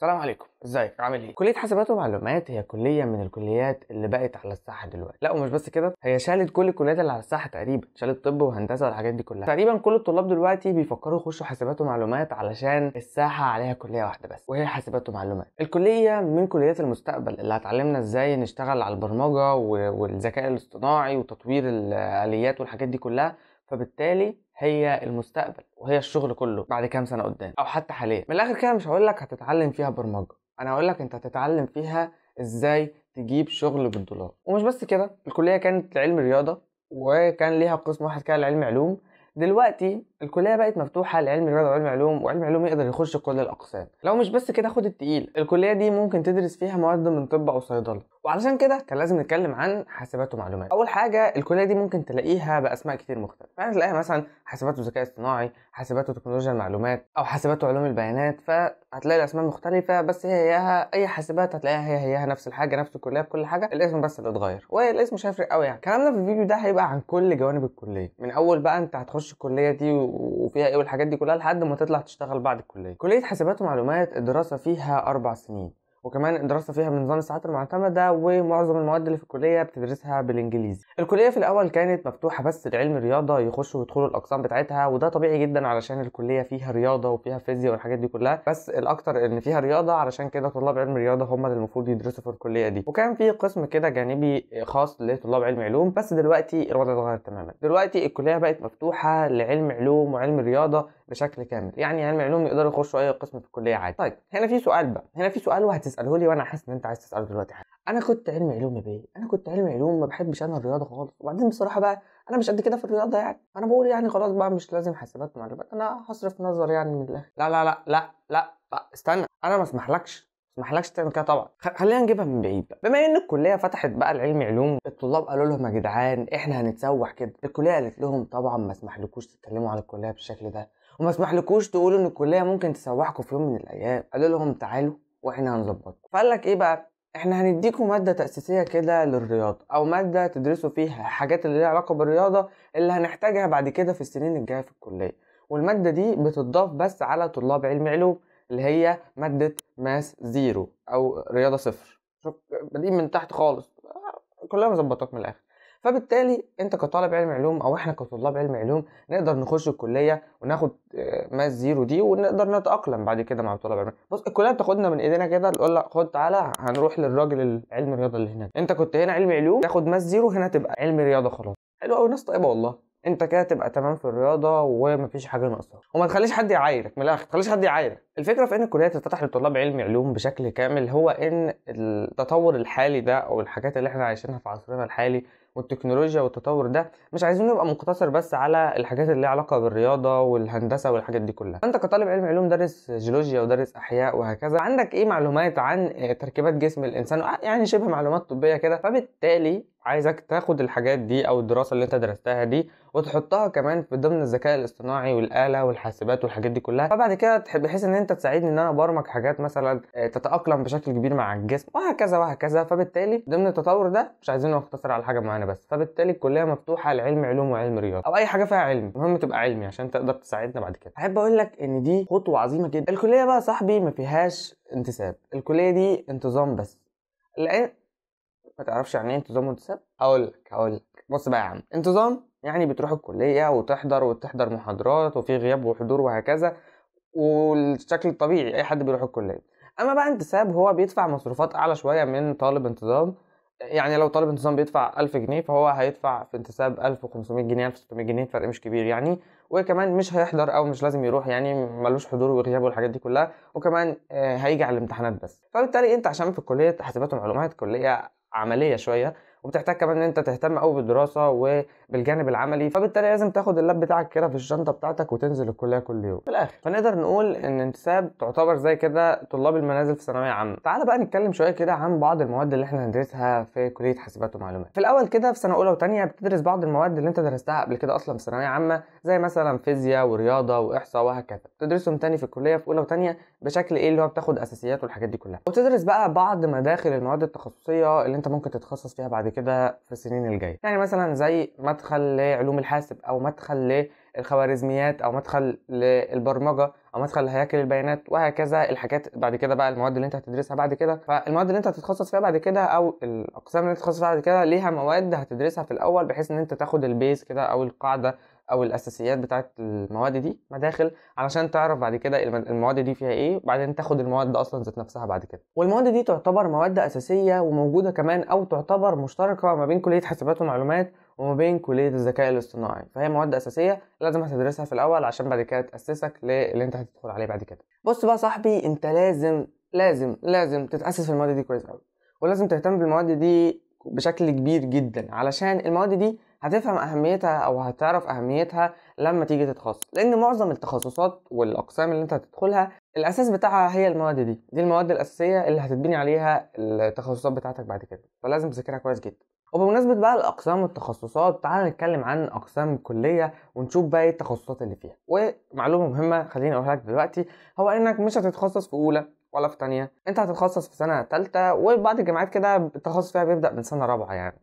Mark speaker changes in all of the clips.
Speaker 1: السلام عليكم، ازيك عامل ايه؟ كليه حاسبات ومعلومات هي كليه من الكليات اللي بقت على الساحة دلوقتي. لا ومش بس كده، هي شالت كل الكليات اللي على الساحة تقريبا، شالت طب وهندسة والحاجات دي كلها. تقريبا كل الطلاب دلوقتي بيفكروا يخشوا حاسبات ومعلومات علشان الساحة عليها كليه واحدة بس، وهي حاسبات ومعلومات. الكلية من كليات المستقبل اللي هتعلمنا ازاي نشتغل على البرمجة والذكاء الاصطناعي وتطوير الاليات والحاجات دي كلها، فبالتالي هي المستقبل وهي الشغل كله بعد كام سنة قدام او حتى حاليا. من الاخر كده مش هقول لك هتتعلم فيها برمجة، انا هقول لك انت هتتعلم فيها ازاي تجيب شغل بالدولار. ومش بس كده، الكلية كانت لعلم رياضة وكان ليها قسم واحد كده لعلم علوم. دلوقتي الكلية بقت مفتوحة لعلم رياضة وعلم علوم، وعلم علوم يقدر يخش كل الاقسام. لو مش بس كده، خد التقيل، الكلية دي ممكن تدرس فيها مواد من طب او صيدلة. وعلشان كده كان لازم نتكلم عن حاسبات ومعلومات. اول حاجة، الكلية دي ممكن تلاقيها باسماء كتير مختلفة، يعني تلاقيها مثلا حاسبات وذكاء اصطناعي، حاسبات وتكنولوجيا المعلومات، او حاسبات وعلوم البيانات. فهتلاقي الاسماء مختلفة، بس هي هياها اي حاسبات هتلاقيها هي هياها، نفس الحاجة، نفس الكلية بكل حاجة، الاسم بس اللي اتغير، والاسم مش هيفرق قوي. يعني كلامنا في الفيديو ده هيبقى عن كل جوانب الكلية، من اول بقى انت هتخش الكلية دي وفيها ايه والحاجات دي كلها لحد ما تطلع تشتغل بعد الكلية. كليه حاسبات ومعلومات الدراسة فيها 4 سنين، وكمان الدراسة فيها بنظام الساعات المعتمدة، ومعظم المواد اللي في الكلية بتدرسها بالإنجليزي. الكلية في الأول كانت مفتوحة بس لعلم الرياضة يخشوا ويدخلوا الأقسام بتاعتها، وده طبيعي جدا علشان الكلية فيها رياضة وفيها فيزياء والحاجات دي كلها، بس الأكتر إن فيها رياضة، علشان كده طلاب علم الرياضة هم اللي المفروض يدرسوا في الكلية دي. وكان في قسم كده جانبي خاص لطلاب علم علوم، بس دلوقتي الوضع اتغير تماما. دلوقتي الكلية بقت مفتوحة لعلم علوم وعلم رياضة بشكل كامل، يعني علم علوم يقدروا يخشوا أي قسم في الكلية عادي. طيب هنا في سؤال بقى، هنا في سؤال وهتسأله لي وانا حاسس ان انت عايز تسأله دلوقتي حاجة. انا كنت علم علوم يا بيه، انا كنت علم علوم، ما بحبش انا الرياضة خالص، وبعدين بصراحة بقى انا مش قد كده في الرياضة، يعني انا بقول يعني خلاص بقى مش لازم حاسبات ومعلومات، انا هصرف نظر يعني من الاخر. لا لا لا لا لا, لا. استنى، انا ما اسمحلكش تعمل كده طبعا. خلينا نجيبها من بعيد بقى. بما ان الكلية فتحت بقى العلم علوم، الطلاب قالوا لهم يا جدعان احنا هنتسوح كده. الكلية قالت لهم طبعا ما اسمحلكوش تتكلموا على الكلية بالشكل ده، وما اسمحلكوش تقولوا ان الكلية ممكن تسوحكم في يوم من الايام. قالوا لهم تعالوا واحنا هنظبطكم. فقال لك ايه بقى، احنا هنديكم مادة تاسيسيه كده للرياضة، او مادة تدرسوا فيها حاجات اللي ليها علاقة بالرياضة اللي هنحتاجها بعد كده في السنين الجاية في الكلية. والمادة دي بتضاف بس على طلاب علم علوم، اللي هي مادة math zero او رياضة صفر. شوف بادئين من تحت خالص، كلها مظبطاك من الاخر. فبالتالي انت كطالب علم علوم او احنا كطلاب علم علوم نقدر نخش الكلية وناخد math zero دي، ونقدر نتاقلم بعد كده مع طلاب علم. بص الكلية بتاخدنا من ايدينا كده، تقول لك خد تعالى هنروح للراجل العلم الرياضة اللي هناك، انت كنت هنا علم علوم تاخد math zero، هنا تبقى علم رياضة خلاص. حلو قوي، ناس طيبة والله. انت كده تبقى تمام في الرياضة ومفيش حاجة ناقصاك، وما تخليش حد يعايرك من الاخر، ما تخليش حد يعايرك. الفكرة في ان الكلية تتفتح لطلاب علم علوم بشكل كامل هو ان التطور الحالي ده او الحاجات اللي احنا عايشينها في عصرنا الحالي والتكنولوجيا والتطور ده، مش عايزين نبقى مقتصر بس على الحاجات اللي ليها علاقة بالرياضة والهندسة والحاجات دي كلها. انت كطالب علم علوم دارس جيولوجيا ودارس احياء وهكذا، عندك ايه معلومات عن تركيبات جسم الانسان، يعني شبه معلومات طبية كده. فبالتالي عايزك تاخد الحاجات دي او الدراسة اللي انت درستها دي وتحطها كمان في ضمن الذكاء الاصطناعي والاله والحاسبات والحاجات دي كلها. فبعد كده تحب بحيث ان انت تساعدني ان انا برمج حاجات مثلا تتاقلم بشكل كبير مع الجسم وهكذا وهكذا. فبالتالي ضمن التطور ده مش عايزين نقتصر على حاجة معينة بس، فبالتالي الكلية مفتوحة لعلم علوم وعلم رياضة او اي حاجة فيها علم، المهم تبقى علمي عشان تقدر تساعدنا بعد كده. احب اقول لك ان دي خطوة عظيمة جدا. الكلية بقى صاحبي ما فيهاش انتساب، الكلية دي انتظام بس. لان ما تعرفش يعني ايه انتظام وانتساب؟ هقول لك. بص بقى يا عم، انتظام يعني بتروح الكلية وتحضر محاضرات وفي غياب وحضور وهكذا، والشكل الطبيعي اي حد بيروح الكلية. اما بقى انتساب هو بيدفع مصروفات اعلى شوية من طالب انتظام، يعني لو طالب انتظام بيدفع 1000 جنيه فهو هيدفع في انتساب 1500 جنيه 1600 جنيه، فرق مش كبير يعني. وكمان مش هيحضر او مش لازم يروح، يعني ملوش حضور وغياب والحاجات دي كلها، وكمان هيجي على الامتحانات بس. فبالتالي انت عشان في الكلية حاسبات ومعلومات كليه عملية شوية، وبتحتاج كمان ان انت تهتم قوي بالدراسة وبالجانب العملي، فبالتالي لازم تاخد اللاب بتاعك كده في الشنطة بتاعتك وتنزل الكلية كل يوم في الاخر. فنقدر نقول ان انتساب تعتبر زي كده طلاب المنازل في ثانوية عامة. تعال بقى نتكلم شوية كده عن بعض المواد اللي احنا هندرسها في كليه حاسبات ومعلومات. في الاول كده في سنة اولى وثانيه بتدرس بعض المواد اللي انت درستها قبل كده اصلا في ثانوية عامة، زي مثلا فيزياء ورياضة واحصاء وهكذا. بتدرسهم تاني في الكلية في اولى وثانيه بشكل ايه اللي هو بتاخد اساسيات والحاجات دي كلها، وتدرس بقى بعض مداخل المواد التخصصية اللي انت ممكن تتخصص فيها بعد كده في السنين الجاية. يعني مثلا زي مدخل لعلوم الحاسب او مدخل للخوارزميات او مدخل للبرمجه او مدخل لهياكل البيانات وهكذا. الحاجات بعد كده بقى المواد اللي انت هتدرسها بعد كده، فالمواد اللي انت هتتخصص فيها بعد كده او الاقسام اللي انت هتتخصص فيها بعد كده ليها مواد هتدرسها في الاول، بحيث ان انت تاخد ال base كده او القاعدة او الاساسيات بتاعت المواد دي مداخل، علشان تعرف بعد كده المواد دي فيها ايه، وبعدين تاخد المواد اصلا ذات نفسها بعد كده. والمواد دي تعتبر مواد اساسية وموجودة كمان او تعتبر مشتركة ما بين كليه حاسبات ومعلومات وما بين كليه الذكاء الاصطناعي، فهي مواد اساسية لازم هتدرسها في الاول عشان بعد كده تاسسك للي انت هتدخل عليه بعد كده. بص بقى صاحبي، انت لازم لازم لازم تتاسس في المواد دي كويس قوي، ولازم تهتم بالمواد دي بشكل كبير جدا، علشان المواد دي هتفهم اهميتها او هتعرف اهميتها لما تيجي تتخصص، لان معظم التخصصات والاقسام اللي انت هتدخلها الاساس بتاعها هي المواد دي، دي المواد الاساسية اللي هتتبني عليها التخصصات بتاعتك بعد كده، فلازم تذاكرها كويس جدا. وبمناسبة بقى الاقسام والتخصصات، تعال نتكلم عن اقسام الكلية ونشوف بقى ايه التخصصات اللي فيها. ومعلومه مهمة خليني اقولها لك دلوقتي، هو انك مش هتتخصص في اولى ولا في تانية، انت هتتخصص في سنة تالتة، وبعض الجامعات كده التخصص فيها بيبدأ من سنة رابعة يعني،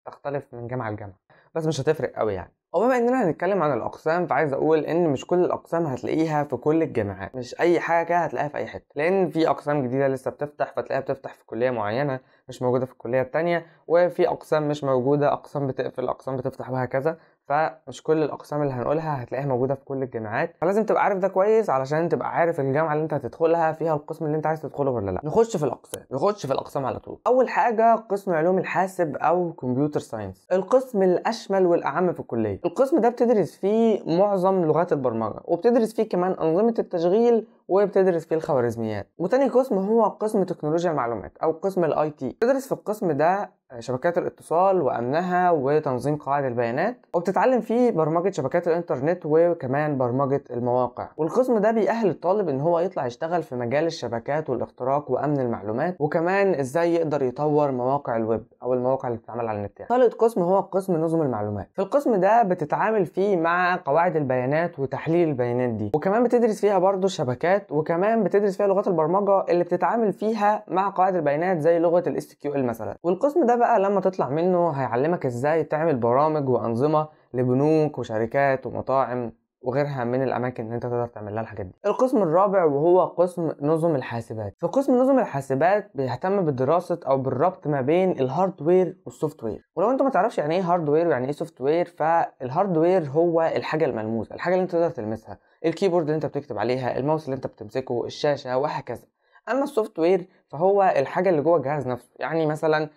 Speaker 1: فتختلف من جامعة لجامعة، بس مش هتفرق قوي يعني. وبما اننا هنتكلم عن الاقسام، فعايز اقول ان مش كل الاقسام هتلاقيها في كل الجامعات، مش اي حاجة هتلاقيها في اي حتة، لان في اقسام جديدة لسه بتفتح، فتلاقيها بتفتح في كليه معينة مش موجودة في الكلية التانية، وفي اقسام مش موجودة، اقسام بتقفل، اقسام بتفتح وهكذا. فمش كل الاقسام اللي هنقولها هتلاقيها موجودة في كل الجامعات، فلازم تبقى عارف ده كويس علشان تبقى عارف الجامعة اللي انت هتدخلها فيها القسم اللي انت عايز تدخله ولا لا. نخش في الاقسام، نخش في الاقسام على طول. اول حاجة قسم علوم الحاسب او computer science، القسم الاشمل والاعم في الكلية. القسم ده بتدرس فيه معظم لغات البرمجة، وبتدرس فيه كمان انظمة التشغيل، وبتدرس فيه الخوارزميات. وتاني قسم هو قسم تكنولوجيا المعلومات او قسم ال IT. بتدرس في القسم ده شبكات الاتصال وامنها وتنظيم قواعد البيانات، وبتتعلم فيه برمجة شبكات الانترنت وكمان برمجة المواقع. والقسم ده بيأهل الطالب ان هو يطلع يشتغل في مجال الشبكات والاختراق وامن المعلومات، وكمان ازاي يقدر يطور مواقع الويب او المواقع اللي بتتعمل على النت يعني. ثالث قسم هو قسم نظم المعلومات. في القسم ده بتتعامل فيه مع قواعد البيانات وتحليل البيانات دي، وكمان بتدرس فيها برضو الشبكات، وكمان بتدرس فيها لغات البرمجة اللي بتتعامل فيها مع قواعد البيانات زي لغة ال SQL مثلا. والقسم ده بقى لما تطلع منه هيعلمك ازاي تعمل برامج وانظمة لبنوك وشركات ومطاعم وغيرها من الاماكن اللي انت تقدر تعمل لها الحاجات دي. القسم الرابع وهو قسم نظم الحاسبات. في قسم نظم الحاسبات بيهتم بدراسة او بالربط ما بين ال hardware وال software. ولو انت ما تعرفش يعني ايه hardware ويعني ايه software، فال hardware هو الحاجة الملموسة، الحاجة اللي انت تقدر تلمسها، ال keyboard اللي انت بتكتب عليها، الماوس اللي انت بتمسكه، الشاشة وهكذا. اما ال software فهو الحاجة اللي جوه الجهاز نفسه، يعني مثلا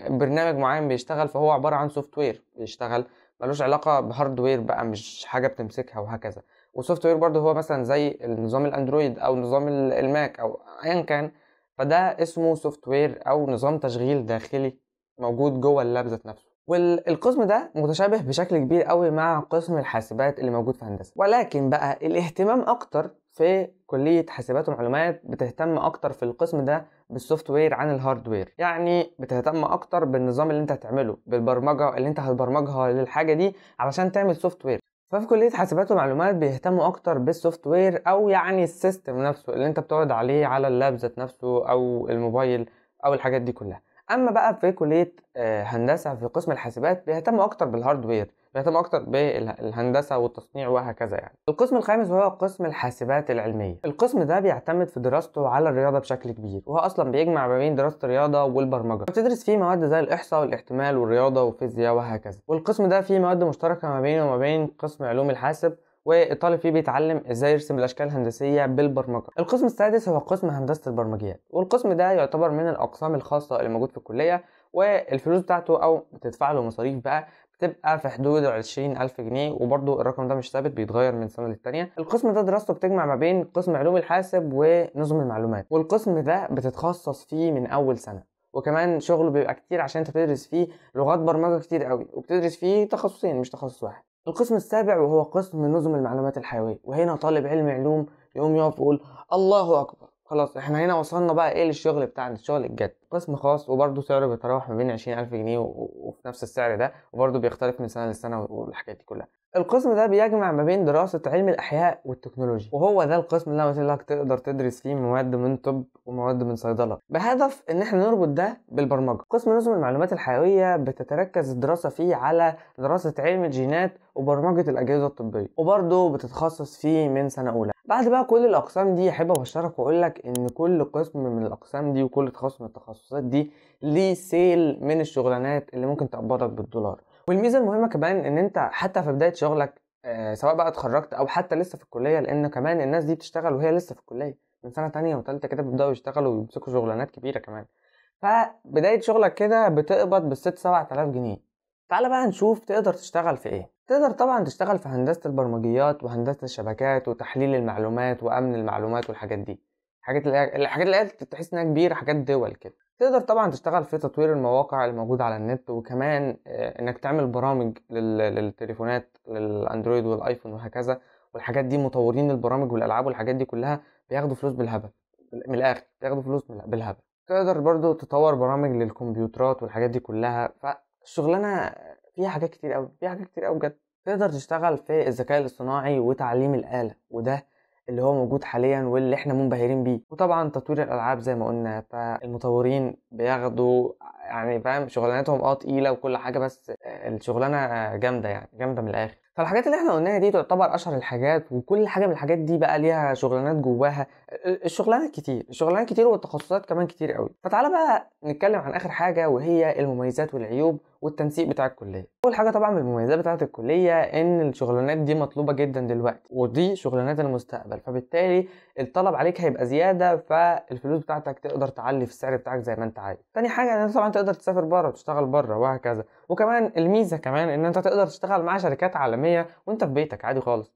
Speaker 1: برنامج معين بيشتغل فهو عبارة عن software بيشتغل، ملوش علاقة ب hardware بقى، مش حاجة بتمسكها وهكذا. وال software برضه هو مثلا زي النظام الاندرويد او نظام الماك او ايا كان، فده اسمه software او نظام تشغيل داخلي موجود جوه ال lap ذات نفسه. والقسم ده متشابه بشكل كبير قوي مع قسم الحاسبات اللي موجود في هندسة، ولكن بقى الاهتمام اكتر في كليه حاسبات ومعلومات بتهتم اكتر في القسم ده بال software عن ال hardware، يعني بتهتم اكتر بالنظام اللي انت هتعمله، بالبرمجة اللي انت هتبرمجها للحاجة دي علشان تعمل software. ففي كليه حاسبات ومعلومات بيهتموا اكتر بال software او يعني ال system نفسه اللي انت بتقعد عليه على ال lap ذات نفسه او الموبايل او الحاجات دي كلها. اما بقى في كليه هندسة في قسم الحاسبات بيهتموا اكتر بال hardware، بيهتموا اكتر بالهندسة والتصنيع وهكذا يعني. القسم الخامس وهو قسم الحاسبات العلمية. القسم ده بيعتمد في دراسته على الرياضة بشكل كبير، وهو اصلا بيجمع ما بين دراسة الرياضة والبرمجة. بتدرس فيه مواد زي الاحصاء والاحتمال والرياضة وفيزياء وهكذا. والقسم ده فيه مواد مشتركة ما بينه وما بين قسم علوم الحاسب، والطالب فيه بيتعلم ازاي يرسم الاشكال الهندسية بالبرمجة. القسم السادس هو قسم هندسة البرمجيات، والقسم ده يعتبر من الاقسام الخاصة اللي موجود في الكلية، والفلوس بتاعته او بتدفع له مصاريف بقى بتبقى في حدود 20,000 جنيه، وبرده الرقم ده مش ثابت، بيتغير من سنة للتانيه. القسم ده دراسته بتجمع ما بين قسم علوم الحاسب ونظم المعلومات، والقسم ده بتتخصص فيه من اول سنة، وكمان شغله بيبقى كتير عشان انت بتدرس فيه لغات برمجة كتير قوي، وبتدرس فيه تخصصين مش تخصص واحد. القسم السابع وهو قسم نظم المعلومات الحيوية، وهنا طالب علم علوم يقوم يقف ويقول الله اكبر، خلاص احنا هنا وصلنا بقى ايه للشغل بتاعنا، الشغل الجد. قسم خاص وبرده سعره بيتراوح ما بين 20,000 جنيه وفي نفس السعر ده، وبرده بيختلف من سنة لسنه والحاجات دي كلها. القسم ده بيجمع ما بين دراسة علم الأحياء والتكنولوجيا، وهو ده القسم اللي أنا قلت لك تقدر تدرس فيه مواد من طب ومواد من صيدلة، بهدف إن احنا نربط ده بالبرمجة. قسم نظم المعلومات الحيوية بتتركز الدراسة فيه على دراسة علم الجينات وبرمجة الأجهزة الطبية، وبرضه بتتخصص فيه من سنة أولى. بعد بقى كل الأقسام دي أحب أبشرك وأقول لك إن كل قسم من الأقسام دي وكل تخصص من التخصصات دي ليه سيل من الشغلانات اللي ممكن تقبضك بالدولار. والميزة المهمة كمان ان انت حتى في بداية شغلك، سواء بقى اتخرجت او حتى لسه في الكلية، لان كمان الناس دي بتشتغل وهي لسه في الكلية من سنة تانية وتالتة كده بيبداوا يشتغلوا ويمسكوا شغلانات كبيرة كمان. فبداية شغلك كده بتقبض بالست 7000 جنيه. تعالى بقى نشوف تقدر تشتغل في ايه. تقدر طبعا تشتغل في هندسة البرمجيات وهندسة الشبكات وتحليل المعلومات وامن المعلومات والحاجات دي، الحاجات اللي تحس انها كبيرة، حاجات دول كده. تقدر طبعا تشتغل في تطوير المواقع الموجودة على النت، وكمان انك تعمل برامج للتليفونات للاندرويد والايفون وهكذا والحاجات دي. مطورين البرامج والالعاب والحاجات دي كلها بياخدوا فلوس بالهبل، من الاخر بياخدوا فلوس بالهبل. تقدر برضو تطور برامج للكمبيوترات والحاجات دي كلها. فالشغلانة فيها حاجات كتير قوي، فيها حاجات كتير قوي بجد. تقدر تشتغل في الذكاء الاصطناعي وتعليم الآلة، وده اللي هو موجود حاليا واللي احنا منبهرين بيه. وطبعا تطوير الالعاب زي ما قلنا، فالمطورين بياخدوا يعني فاهم شغلانتهم تقيلة وكل حاجة، بس الشغلانة جامدة يعني، جامدة من الاخر. فالحاجات اللي احنا قلناها دي تعتبر اشهر الحاجات، وكل حاجة من الحاجات دي بقى ليها شغلانات جواها. الشغلانات كتير، الشغلانات كتير والتخصصات كمان كتير قوي. فتعالى بقى نتكلم عن اخر حاجة، وهي المميزات والعيوب والتنسيق بتاع الكلية. اول حاجة طبعا من المميزات بتاعه الكلية ان الشغلانات دي مطلوبه جدا دلوقتي، ودي شغلانات المستقبل، فبالتالي الطلب عليك هيبقى زيادة، فالفلوس بتاعتك تقدر تعلي في السعر بتاعك زي ما انت عايز. تاني حاجة ان انت طبعا تقدر تسافر بره وتشتغل بره وهكذا. وكمان الميزة كمان ان انت تقدر تشتغل مع شركات عالمية وانت في بيتك عادي خالص،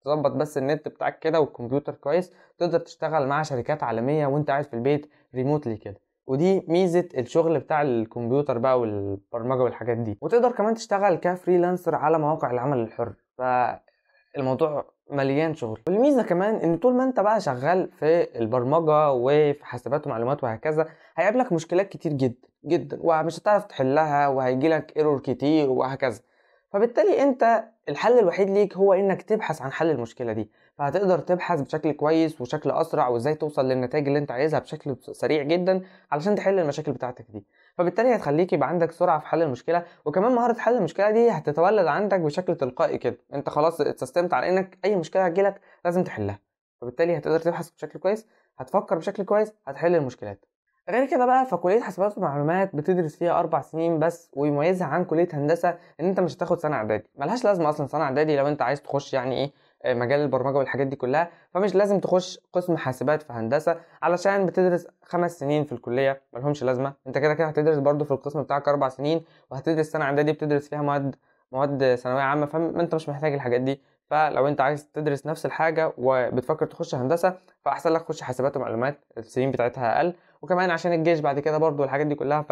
Speaker 1: تظبط بس النت بتاعك كده والكمبيوتر كويس، تقدر تشتغل مع شركات عالمية وانت قاعد في البيت ريموتلي كده. ودي ميزة الشغل بتاع الكمبيوتر بقى والبرمجة والحاجات دي. وتقدر كمان تشتغل ك freelancer على مواقع العمل الحر، فالموضوع مليان شغل. والميزة كمان ان طول ما انت بقى شغال في البرمجة وفي حاسبات ومعلومات وهكذا، هيقابلك مشكلات كتير جدا جدا ومش هتعرف تحلها، وهيجيلك error كتير وهكذا. فبالتالي انت الحل الوحيد ليك هو انك تبحث عن حل المشكلة دي، فهتقدر تبحث بشكل كويس وشكل اسرع، وازاي توصل للنتائج اللي انت عايزها بشكل سريع جدا علشان تحل المشاكل بتاعتك دي. فبالتالي هتخليك يبقى عندك سرعة في حل المشكلة، وكمان مهارة حل المشكلة دي هتتولد عندك بشكل تلقائي كده. انت خلاص اتسيستمت على انك اي مشكلة هتجيلك لازم تحلها، فبالتالي هتقدر تبحث بشكل كويس، هتفكر بشكل كويس، هتحل المشكلات. غير كده بقى فكليه حاسبات ومعلومات بتدرس فيها 4 سنين بس، ويميزها عن كليه هندسة ان انت مش هتاخد سنة اعدادي، ملهاش لازمه اصلا سنة اعدادي لو انت عايز تخش يعني ايه مجال البرمجة والحاجات دي كلها، فمش لازم تخش قسم حاسبات في هندسة علشان بتدرس 5 سنين في الكلية ملهمش لازمه. انت كده كده هتدرس برده في القسم بتاعك 4 سنين، وهتدرس سنة اعدادي بتدرس فيها مواد ثانوية عامة، فانت مش محتاج الحاجات دي. فلو انت عايز تدرس نفس الحاجة وبتفكر تخش هندسة فاحسن لك تخش حاسبات ومعلومات، السنين بتاعتها اقل، وكمان عشان الجيش بعد كده برضو والحاجات دي كلها،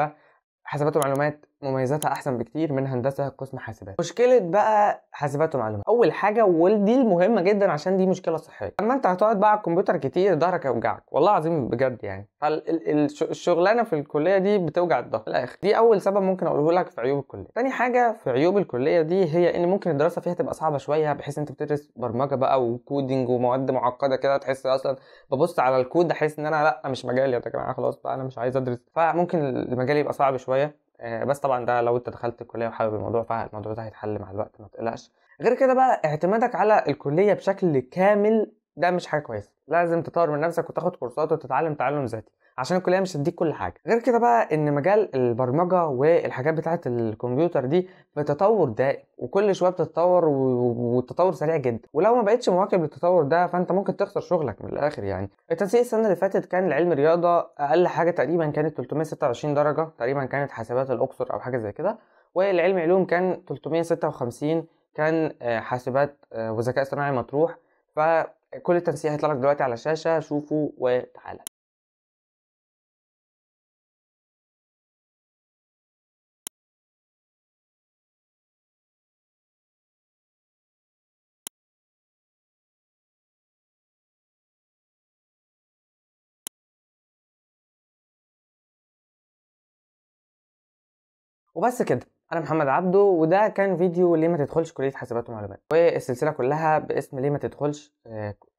Speaker 1: فحاسبات ومعلومات مميزاتها احسن بكتير من هندسة قسم حاسبات. مشكلة بقى حاسبات ومعلومات، اول حاجة ودي المهمة جدا عشان دي مشكلة صحية، لما انت هتقعد بقى على الكمبيوتر كتير ظهرك هيوجعك والله العظيم بجد يعني. فالشغلانه في الكلية دي بتوجع الظهر الاخر، دي اول سبب ممكن اقوله لك في عيوب الكلية. تاني حاجة في عيوب الكلية دي هي ان ممكن الدراسة فيها تبقى صعبة شوية، بحيث انت بتدرس برمجة بقى و coding ومواد معقدة كده، تحس اصلا ببص على الكود احس ان انا لا مش مجالي يا جماعة، خلاص بقى انا مش عايز ادرس، فممكن المجال يبقى صعب شوية. بس طبعا ده لو انت دخلت الكلية وحابب الموضوع فالموضوع ده هيتحل مع الوقت ما تقلقش. غير كده بقى اعتمادك على الكلية بشكل كامل ده مش حاجة كويسة، لازم تطور من نفسك وتاخد كورسات وتتعلم تعلم ذاتي عشان الكلية مش هتديك كل حاجة. غير كده بقى ان مجال البرمجة والحاجات بتاعه الكمبيوتر دي في تطور دائم، وكل شوية بتتطور والتطور سريع جدا، ولو ما بقتش مواكب للتطور ده فانت ممكن تخسر شغلك من الاخر يعني. التنسيق السنة اللي فاتت كان العلم رياضة اقل حاجة تقريبا كانت 326 درجه تقريبا، كانت حاسبات الاقصر او حاجة زي كده، والعلم علوم كان 356 كان حاسبات وذكاء اصطناعي مطروح. فكل التنسيق هيطلع لك دلوقتي على الشاشة، شوفوا وتعالى. وبس كده، انا محمد عبده، وده كان فيديو ليه ما تدخلش كليه حاسبات ومعلومات، والسلسله كلها باسم ليه ما تدخلش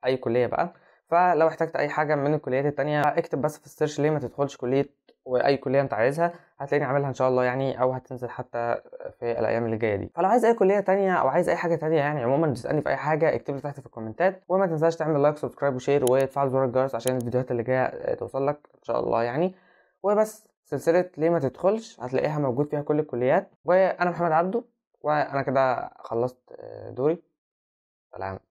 Speaker 1: اي كليه بقى. فلو احتجت اي حاجة من الكليات التانية اكتب بس في ال search ليه ما تدخلش كليه واي كليه انت عايزها، هتلاقيني عاملها ان شاء الله يعني، او هتنزل حتى في الايام اللي جاية دي. فلو عايز اي كليه تانية او عايز اي حاجة تانية يعني عموما تسالني في اي حاجة اكتب لي تحت في الكومنتات، وما تنساش تعمل like subscribe و share وتفعل زر الجرس عشان الفيديوهات اللي جاية توصل لك ان شاء الله يعني. وبس سلسلة ليه ما تدخلش هتلاقيها موجود فيها كل الكليات. وانا محمد عبده، وانا كده خلصت دوري. سلام.